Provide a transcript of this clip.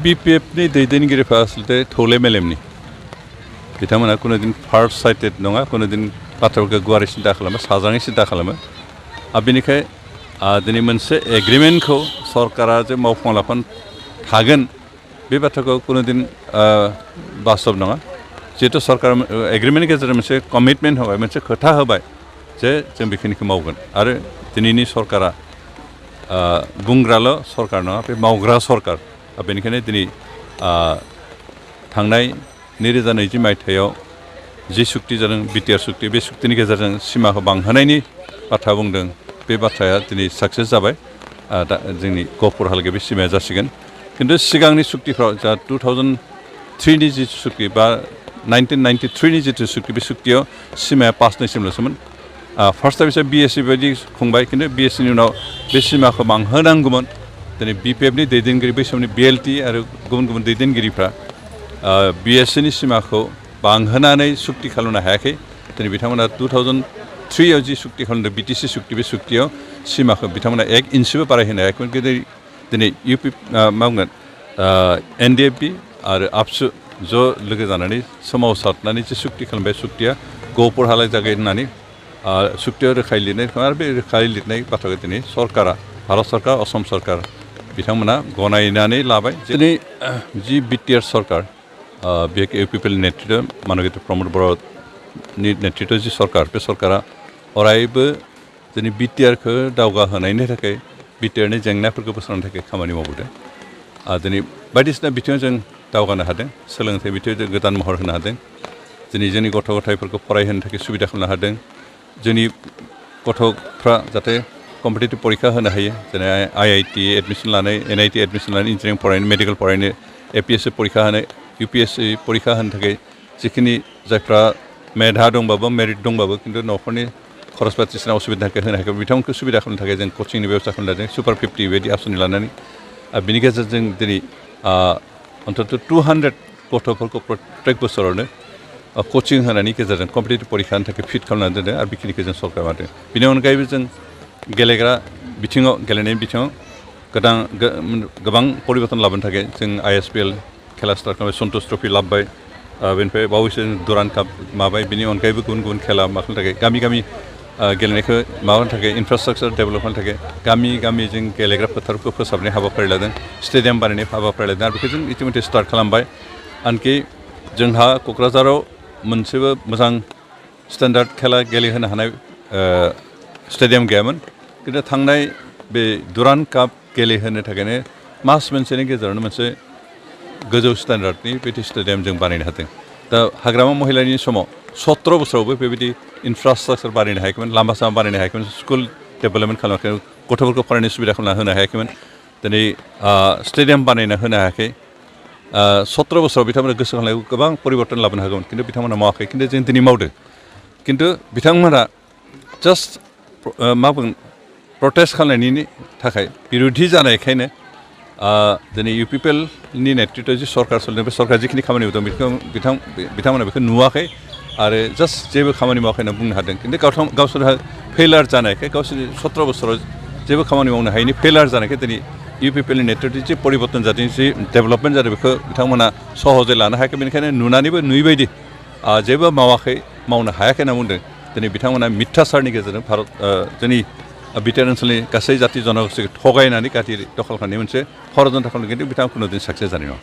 BPFनि दैदेनगिरिफ्रा आसलते थौले मेलेमनि बिथांमोना कुनु दिन फार साइटेड नङा कुनु दिन बाथ्राफोरखौ गुवारै सिन्था खालामो साजाङै सिन्था खालामो बेनिखाय दिनै मोनसे एग्रिमेन्टखौ सरकारा जे मावफुंना लाफानो थागोन बे बाथ्राखौ कुनु दिन बास्तब नङा जिहेतु सरकार एग्रिमेन्टनि गेजेरजों मोनसे कमिटमेन्ट होबाय मोनसे खोथा होबाय जे जों बेखिनिखौ मावगोन आरो दिनैनि सरकारा बुंग्राल' सरकार नङा बे मावग्रा सरकार बेनिखायनो दिनै थांनाय 2020 मायथाइयाव जि सुक्ति जादों बिटिआर सुक्ति बे सुक्तिनि गेजेरजों सिमाखौ बांहोनायनि बाथ्रा बुंदों बे बाथ्राया दिनै साक्सेस जाबाय दा जोंनि गहपुरहालागै बे सिमाया जासिगोन खिन्थु सिगांनि सुक्तिफ्राव जा 2003 नि जि सुक्ति बा 1993 नि जिथु सुक्ति बे सुक्तियाव सिमाया 5 नैसिमल'सोमोन फार्स्ट टाइम BSc बायदि खुंबाय खिन्थु BScनि उनाव बे सिमाखौ बांहोनांगौमोन दिनै BPFनि दैदेनगिरि बै समनि BLT आरो गुबुन गुबुन दैदेनगिरिफ्रा BScनि सिमाखौ बांहोनानै सुक्ति खालामनो हायाखै दिनै बिथांमोना 2003 आव जि सुक्ति खालामदों BTC सुक्ति बे सुक्तियाव सिमाखौ बिथांमोना 1 इन्चबो बारायहोनो हायाखैमोन दिनै UP मा बुंगोन NDFB आरो ABSU ज' लोगो जानानै सोमावसारनानै जि सुक्ति खालामबाय सुक्तिया गहपुरहालागै जागोन होननानै सुक्तियाव रोखायै लिरनाय आरो बे रोखायै लिरनाय बाथ्राखौ दिनै सरकारा भारत सरकार असम सरकार बिथांमोना गनायनानै लाबाय दिनै जि बिटिआर सरकार बे UPPL नेतृत्व मानगीत प्रमद बर'नि नेतृत्व जि सरकार बे सरकारा अरायबो दिनै बिटिआरखौ दावगाहोनायनि थाखाय बिटिआरनि जेंनाफोरखौ बोस्रांनो थाखाय खामानि मावबोदों दिनै बायदिसिना बिथिङाव जों दावगानो हादों सोलोंथाइ बिथिङाव जों गोदान महर होनो हादों दिनै जोंनि गथ' गथायफोरखौ फरायहोनो थाखाय सुबिदा खालामनो हादों जोंनि गथ'फ्रा जाहाथे कम्पिटिटिभ परीक्षा होनो हायो जेरै IIT एडमिसन लानाय NIT एडमिसन लानाय इन्जिनियारिं फरायनो मेडिकेल फरायनो APSC परीक्षा होनो UPSC परीक्षा होनो थाखाय जिखिनि जायफ्रा मेधा दंबाबो मेरिट दंबाबो खिन्थु न'खरनि खरस बायदिसिना असुबिदाखौ होनो हायाखै बिथांमोनखौ सुबिदा खालामनो थाखाय जों कचिंनि बेबस्था खालामदों सुपार 50 बायदि आसनि लानानै बिनि गेजेरजों दिनै अन्तत 200 गथ'फोरखौ प्रत्येक बोसोरावनो कचिं होनायनि गेजेरजों कम्पिटिटिभ परीक्षानि थाखाय फिट खालामनानै दोनदों आरो बेखिनिखौ जों सरकार मावदों बेनि अनगायैबो जों गेलेग्रा बिथिङाव गेलेनायनि बिथिङाव गोबां परिबर्तन लाबोनो थाखाय जों ISPL खेला स्टार्ट खालामबाय सन्तोष ट्रफि लाबोबाय बेनिफ्राय बावैसो दुरान काप माबाय बेनि अनगायैबो गुबुन गुबुन खेला माखानो थाखाय गामि गामि गेलेनायखौ माबानो थाखाय इनफ्रास्ट्राक्चार डेभेलपमेन्टनि थाखाय गामि गामि जों गेलेग्रा फोथारखौ फोसाबनाय हाबाफारि लादों स्टेडियाम बानायनाय हाबाफारि लादों आरो बेखौ जों इतिमধ্যे स्टार्ट खालामबाय आनखि जोंहा क'क्राझाराव मोनसेबो मोजां स्टेन्डार्ड खेला गेलेहोनो हानाय स्टेडियाम गैयामोन खिन्थु थांनाय बे दुरान काप गेलेहोनो थाखायनो मास मोनसेनि गेजेरावनो मोनसे गोजौ स्टेन्डार्डनि बेबायदि स्टेडियाम जों बानायनो हादों दा हाग्रामा महिलानि समाव 17 बोसोरावबो बेबायदि इनफ्रास्ट्राक्चार बानायनो हायाखैमोन लामा सामा बानायनो हायाखैमोन स्कुल डेभेलपमेन्ट खालामाखैमोन गथ'फोरखौ फरायनाय सुबिदा खालामना होनो हायाखैमोन दिनै स्टेडियाम बानायना होनो हायाखै 17 बोसोराव बिथांमोना गोसो खांनायाव गोबां परिबर्तन लाबोनो हागौमोन खिन्थु बिथांमोना मावाखै खिन्थु जों दिनै मावदों खिन्थु बिथांमोना जास्ट मा बुङो प्रटेस्ट खालामनायनि थाखाय बिरोधि जानायखायनो दिनै UPPLनि नेतृत्व जि सरकार सोलिदों बे सरकार जिखिनि खामानि मावदों बेखौ बिथांमोना बेखौ नुवाखै आरो जास्ट जेबो खामानि मावाखै होनना बुंनो हादों खिन्थु गावसोरहा फेलार जानायखाय गावसोरनि 17 बोसोराव जेबो खामानि मावनो हायैनि फेलार जानायखाय दिनै UPPLनि नेतृत्व जि परिबर्तन जादों जि डेभेलपमेन्ट जादों बेखौ बिथांमोना सहजै लानो हायाखै बेनिखायनो नुनानैबो नुयैबायदि जेबो मावाखै मावनो हायाखै होनना बुंदों दिनै बिथांमोना मिथ्याचारनि गेजेरजों भारत जोंनि बिटिआर ओनसोलनि गासै जाथि जनगोष्ठीखौ थगायनानै गादि दखल खालामनाय मोनसे षड़यन्त्र खालामदों खिन्थु बिथांमोनखौ दिनै साक्सेस जानाय नङा